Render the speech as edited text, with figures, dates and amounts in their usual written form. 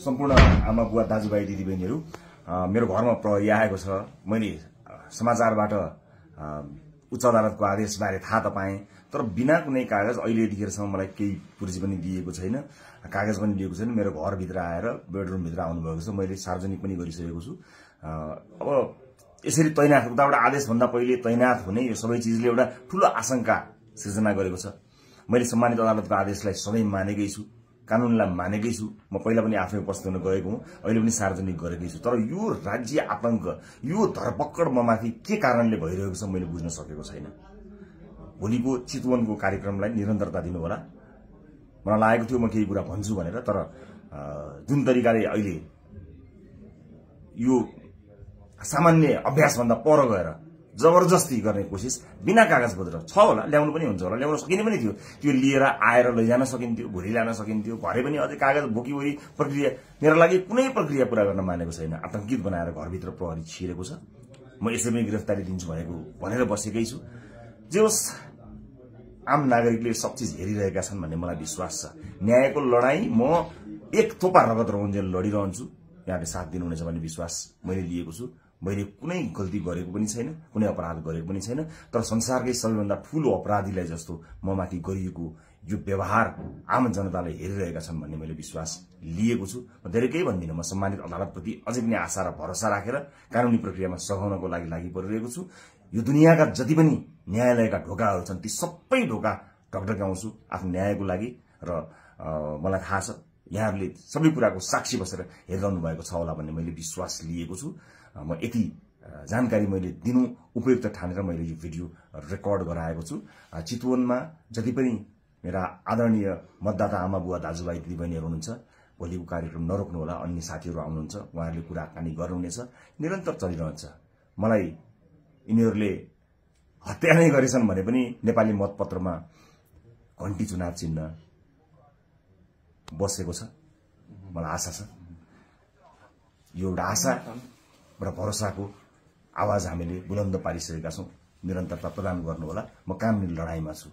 सम्पूर्ण आमा बुवा दाजुभाइ दिदीबहिनीहरू मेरो घरमा प्रहरी आएको छ। मैले समाचारबाट उच्च अदालतको आदेशबारे थाहा त पाएँ, तर बिना कुनै कागज अहिले यतिखेरसम्म मलाई केही पुर्जी पनि दिएको छैन, कागज पनि दिएको छैन। मेरो घरभित्र आएर बेडरुमभित्र आउनुभएको छ, मैले सार्वजनिक पनि गरिसकेको छु। अब यसरी तैनाथ उताबाट आदेशभन्दा पहिले तैनाथ हुने यो सबै चिजले एउटा ठूलो आशंका सृजना गरेको छ। मैले सम्मानित अदालतको आदेशलाई सधैँ मानेकै छु, कानूनलाई मानेकै छु। म पहिला पनि आफै उपस्थित हुन गएको हुँ, अहिले पनि सार्वजनिक गरेकै छु। तर यो राज्य आतंक, यो धरपकड ममाथि के कारणले भइरहेको छ मैले बुझ्न सकेको छैन। भोलिको चितवनको कार्यक्रमलाई निरन्तरता दिनु होला। मलाई लागेको थियो म केही कुरा भन्छु भनेर, तर जुन तरिकाले अहिले यो सामान्य अभ्यासभन्दा पर गएर जबरजस्ती गर्ने कोसिस बिना कागज पत्र छ होला, ल्याउनु पनि हुन्छ होला, ल्याउन सकिने पनि थियो। त्यो लिएर आएर लैजान सकिन्थ्यो, भोलि ल्यान सकिन्थ्यो। भरे पनि अझै कागज बोकीवरी प्रक्रिया मेरो लागि कुनै प्रक्रिया पूरा गर्न मानेको छैन। आतंकित बनाएर घरभित्र प्रहरी छिरेको छ। म यसैमै गिरफ्तारी दिन्छु भनेर बसेकै छु। जे होस्, आम नागरिकले सब चिज हेरिरहेका छन् भन्ने मलाई विश्वास छ। न्यायको लडाई म एक थोपा रगत रहुन्जेल लडिरहन्छु। यहाँले साथ दिनुहुनेछ भन्ने विश्वास मैले लिएको छु। मैले कुनै गल्ती गरेको पनि छैन, कुनै अपराध गरेको पनि छैन, तर संसारकै सबैभन्दा ठूलो अपराधीलाई जस्तो ममाथि गरिएको यो व्यवहार आम जनताले हेरिरहेका छन् भन्ने मैले विश्वास लिएको छु। म धेरै केही भन्दिनँ। म सम्मानित अदालतप्रति अझै पनि आशा र भरोसा राखेर कानूनी प्रक्रियामा सघाउनको लागि परिरहेको छु। यो दुनियाँका जति पनि न्यायालयका ढोकाहरू छन् ती सबै ढोका ढकढक्याउँछु आफ्नो न्यायको लागि। र मलाई थाहा छ यहाँहरूले सबै कुराको साक्षी बसेर हेरिरहनु भएको छ होला भन्ने मैले विश्वास लिएको छु। म यति जानकारी मैले दिनु उपयुक्त ठानेर मैले यो भिडियो रेकर्ड गराएको छु। चितवनमा जति पनि मेरा आदरणीय मतदाता आमा बुवा दाजुभाइ दिदीबहिनीहरू हुनुहुन्छ, भोलिको कार्यक्रम नरोक्नु होला। अन्य साथीहरू आउनुहुन्छ, उहाँहरूले कुराकानी गर्नुहुनेछ, निरन्तर चलिरहन्छ। मलाई यिनीहरूले हत्या नै गरेछन् भने पनि नेपाली मतपत्रमा घण्टी चुनाव चिन्ह बसेको छ। मलाई आशा छ, यो एउटा आशा र भरोसाको आवाज हामीले बुलन्द पारिसकेका छौं। निरन्तरता प्रदान गर्नुहोला। म कानुनी लडाईँमा छु।